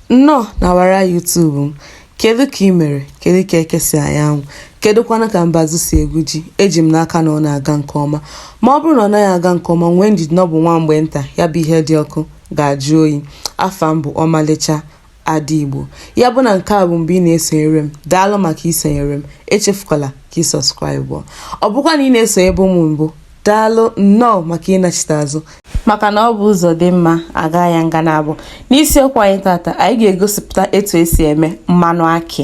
Nnọọ na wara YouTube m. Kedu ka ị mere? Kedu ka eke si anya anwụ? Kedụkwanụ ka mbazụ si egwu ji? Eji m n'aka na ọ na-aga nke ọma. Ma ọ bụrụ na ọ naghị aga nke ọma, nwee ndidi na ọ bụ nwa mgbe nta, ya bụ ihe dị ọkụ ga-ajụ oyi. Afa m bụ Ọmalịcha Ada Igbo. Ya bụ na nke a bụ mgbe ị na-esonyere m, daalụ maka isonyere m. Echefukwala ka ị subscribe. Ọ bụkwa na ị na-esonye bụ m mbụ, daalụ nnọọ maka ịnachite azụ. Maka na ọ bụ ụzọ dị mma aga ya nga na abụ. N'isiokwu anyị tata, anyị ga-egosipụta etu esi eme mmanụ akị.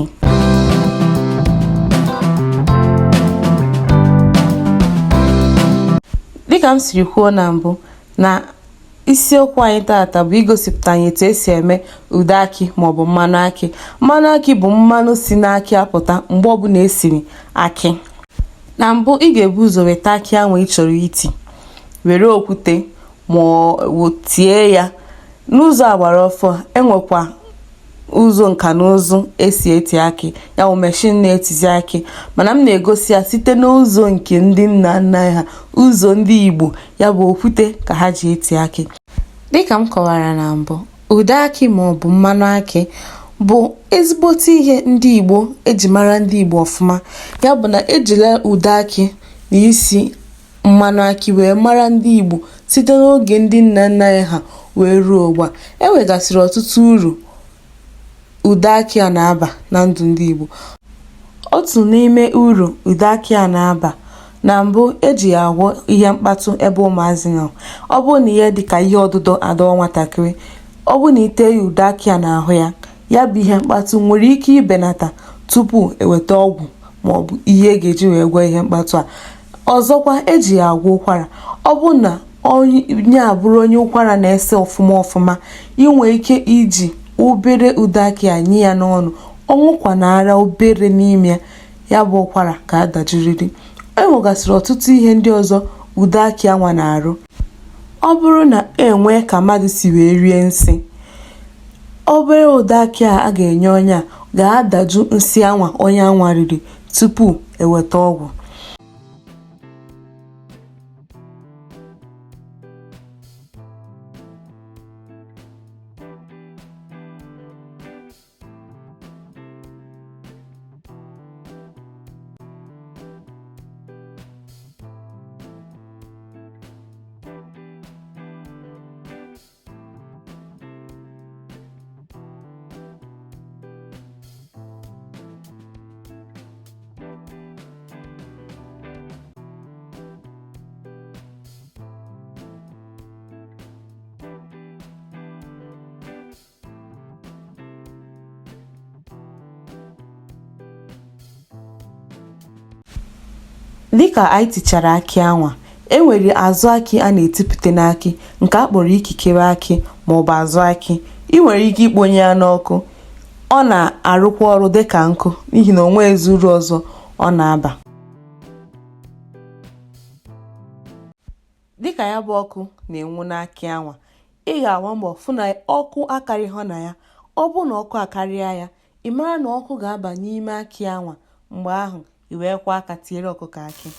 Dịka m siri kwuo na mbụ, na isiokwu anyị tata bụ igosipụta anyị etu esi eme ude akị maọbụ mmanụ akị. Mmanụ akị bụ mmanụ si n'akị apụta mgbe ọbụla esiri akị. Na mbụ, ị ga-ebu ụzọ weta akị ahụ ị chọrọ iti, were okwute ma ọ tie ya. N'ụzọ agbara ọfọ, enwekwa ụzọ nka na ụzụ esi eti akị, ya bụ machine na-etizi akị, mana m na-egosi ya site n'ụzọ nke ndị nna nna ha, ụzọ ndị Igbo, ya bụ okwute ka ha ji eti akị. Dịka m kọwara na mbụ, ude akị maọbụ mmanụ akị bụ ezigbote ihe ndị Igbo eji mara ndị Igbo ọfụma. Ya bụ na ejila ude akị na isi mmanụ akị wee mara ndị Igbo site n'oge ndị nna nna anyị ha wee ruo ugbu a. E nwegasịrị ọtụtụ uru ude akị a na-aba na ndụ ndị Igbo. Otu n'ime uru ude akị a na-aba, na mbụ, eji ya agwọ ihe mkpatụ ebe ụmụazị nọ. Ọ bụrụ na ihe dịka ihe ọdụdọ adọọ nwatakịrị, ọ bụrụ na ite ya ude akị a n'ahụ ya, ya bụ ihe mkpatụ nwere ike ibenata tupu eweta ọgwụ maọbụ ihe e ga-eji wee gwọọ ihe mkpatụ a. Ọzọkwa, eji ya agwọ ụkwara. Ọ bụrụ na onye a bụrụ onye ụkwara na-ese ọfụma ọfụma, ị nwee ike iji obere ude akị a nye ya n'ọnụ, ọ ṅụkwanara obere n'ime ya, ya bụ ụkwara ga-adajụrịrị. E nwegasịrị ọtụtụ ihe ndị ọzọ ude akị anwa na-arụ. Ọ bụrụ na e nwee ka mmadụ si wee rie nsị, obere ude akị a ga-enye onye a ga-adajụ nsị anwa onye anwa riri tupu eweta ọgwụ. Dịka anyị tichara akị anwa, e nwere azụ akị a na-etipụta n'akị nke a kpọrọ ikikere akị maọbụ azụ akị. Ị nwere ike ikponye ya n'ọkụ, ọ na-arụkwa ọrụ dịka nkụ n'ihi na o nweghịzi uru ọzọ ọ na-aba. Dịka ya bụ ọkụ na-enwu n'akị anwa, ị ga-agba mbọ fụ na ọkụ akarịghọ na ya. Ọ bụrụ na ọkụ akarịa ya, ị mara na ọkụ ga-aba n'ime akị anwa. Mgbe ahụ i wee kwọọ aka tiere ọkụkọ akị.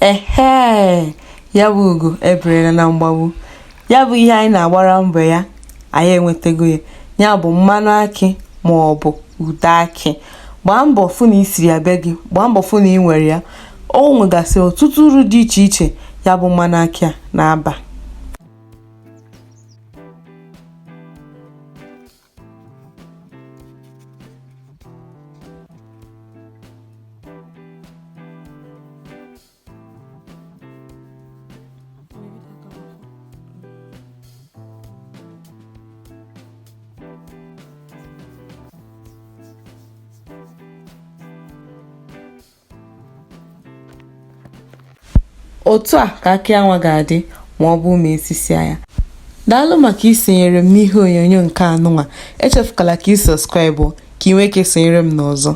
Ehee, ya bụ ugo eberela na mgbagbu. Ya bụ ihe anyị na-agbara mbọ ya, anyị enwetago ya. Ya bụ mmanụ akị ma ọ bụ ude akị. Gbaa mbọ fụ na i siri ya be gị, gbaa mbọ fụ na ị nwere ya. O nwegasịrị ọtụtụ uru dị iche iche ya bụ mmanụ akị a na-aba. Otu a ka akị anwa ga-adị ma ọ bụ ma esisia ya. Daalụ maka isonyere m n'ihe onyonyo nke anụnwa. Echefukwala ka ị subscribe ka ị nwee ike sonyere m n'ọzọ.